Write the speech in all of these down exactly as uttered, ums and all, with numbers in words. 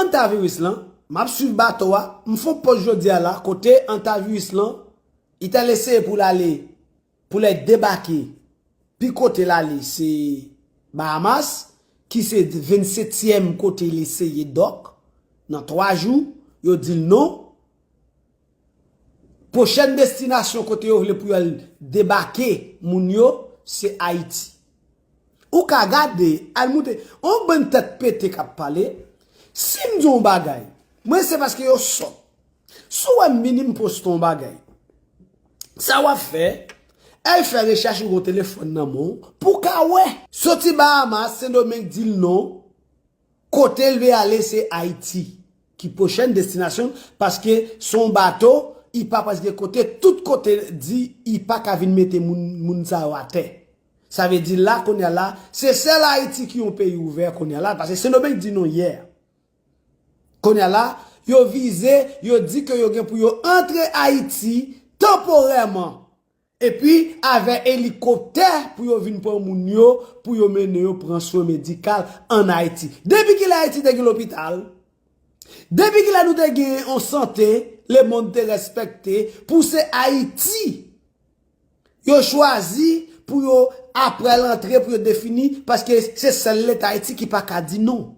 Antaviris lan, m ap swiv bato a, m fè yon pòz jodi a la, kote antaviris lan, li t al eseye pou l ale, pou l al debake. Pi kote l ale, se Bahamas, ki se vennsetyèm kote l eseye dòk. Nan twa jou, yo di l non. Pwochèn destinasyon kote yo vle pou yo al debake moun yo, se Ayiti. Ou ka gade, al moute, yon bann tèt pete k ap pale. Si m di yon bagay, mwen se paske yo sòt. Si w wè m vini m poste yon bagay, sa w ap fè, al fè rechèch ou gon telefòn nan men w, pou w ka wè. Soti Bahamas, Sendomeng di l non, kote l vle ale se Ayiti, ki pwochèn destinasyon, paske se yon bato, li pa prèske kote, tout kote di, li pa ka vin mete moun, moun sa yo atè. Sa vle di la, kounye a la, se sèl Ayiti ki yon peyi ouvè kounye a la, paske Sendomeng di non yè. Kounye a la, yo vize, yo di ke yo gen pou yo antre Ayiti tanporèman. Epi, avè elikoptè pou yo vin pran moun yo, pou yo mennen yo pran swen medikal ann Ayiti. Depi kilè Ayiti te gen lopital? Depi kilè nou te gen yon sante, lemonn te respekte, pou se Ayiti yo chwazi pou yo apre l antre, pou yo defini, paske se sèl Leta Ayiti ki pa ka di non.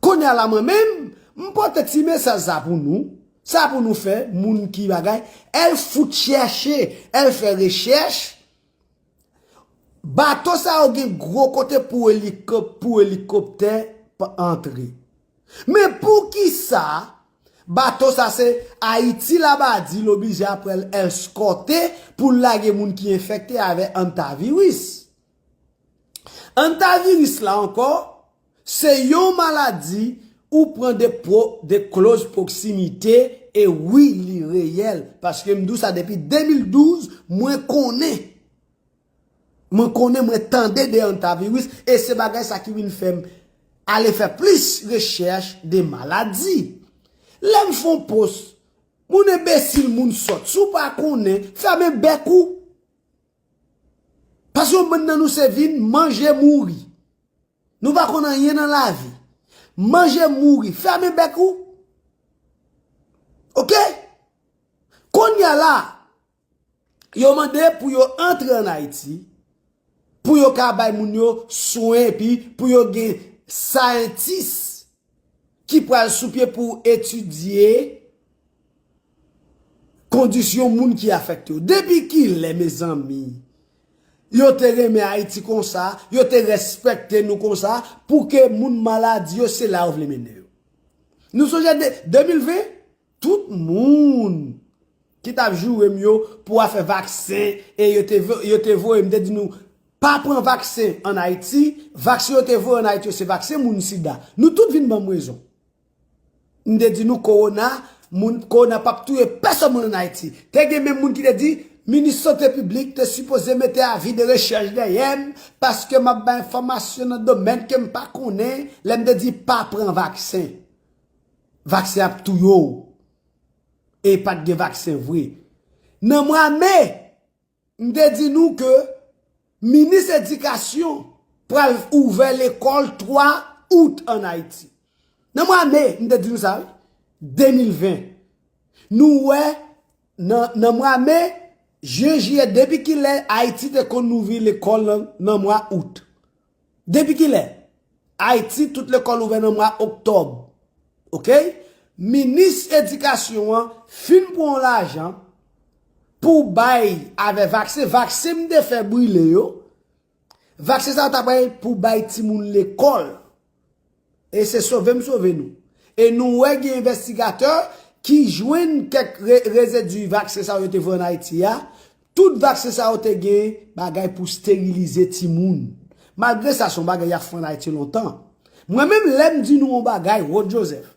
Kounye a la mwen menm, m pote ti mesaj sa pou nou. Sa pou nou fè, moun ki bagay, al fout chèche, al fè rechèch. Bato sa yo gen gwo kote pou elikop-, pou elikoptè pa antre. Men poukisa bato sa se Ayiti Labadi l oblije apre l eskòte pou l lage moun ki enfekte avè antaviris? Antaviris la ankò, se yon maladi ou pran de pwo-, de kloz pwoksimite, e wi, li reyèl. Paske m di w sa depi de mil douz, mwen konnen. Mwen konnen, mwen tande de antaviris, e se bagay sa ki vin fè m ale fè plis rechèch de maladi. Lè m fè yon post, moun enbesil, moun sòt, si w pa konnen, fèmen bèk ou. Paske yon bann nan nou se vin manje mouri. Nou pa konn anyen nan lavi. Manje mouri. Fèmen bèk ou. Oke? Kounye a la, yo mande pou yo antre ann Ayiti, pou yo ka bay moun yo swen, epi pou yo gen sayantis ki pral sou pye pou etidye kondisyon moun ki afekte yo. Depi kilè, mezanmi, yo te renmen Ayiti konsa, yo te respekte nou konsa, pou ke moun maladi yo, se la yo vle mennen yo? Nou sonje de, de mil ven, tout moun ki t ap joure m yo pou afè vaksen, e yo te vo-, yo te voye m, te di nou, pa pran vaksen ann Ayiti, vaksen yo te voye ann Ayiti yo, se vaksen moun sida. Nou tout vin ban m rezon. M te di nou, kowona, moun, kowona p ap touye pèsòn moun ann Ayiti. Te gen menm moun ki te di, minis sante piblik te sipoze mete avi de rechèch dèyè m, paske m ap bay enfòmasyon nan domèn ke m pa konnen, lè m te di pa pran vaksen. Vaksen ap touye w. E pa t gen vaksen vre. Nan mwa me, m te di nou ke minis edikasyon pral ouvè lekòl twa out ann Ayiti. Nan mwa me, m te di nou sa, wi, de mil ven. Nou wè, nan, nan mwa me, jen, jiyè, depi kilè Ayiti te konn ouvri lekòl nan, nan mwa out? Depi kilè? Ayiti, tout lekòl ouvè nan mwa oktòb. Oke? Minis edikasyon an fin pran yon lajan pou bay avè vaksen. Vaksen m te fè brile yo. Vaksen sa yo t ap bay pou bay timoun lekòl. E se sove m sove nou. E nou wè gen envestigatè ki jwenn kèk re-, rezidi vaksen sa yo te voye ann Ayiti a. Tout vaksen sa yo te gen bagay pou sterilize timoun. Malgre sa, se yon bagay y ap fè ann Ayiti lontan. Mwen menm, lè m di nou yon bagay, Rod Joseph,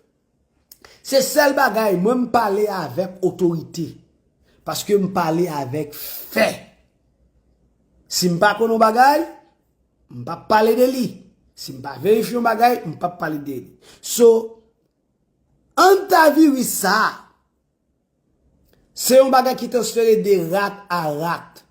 se sèl bagay, mwen m pale avèk otorite. Paske m pale avèk fè. Si m pa konn yon bagay, m p ap pale de li. Si m pa verifye yon bagay, m p ap pale de li. So, antaviris sa, se yon bagay ki transfere de rat a rat.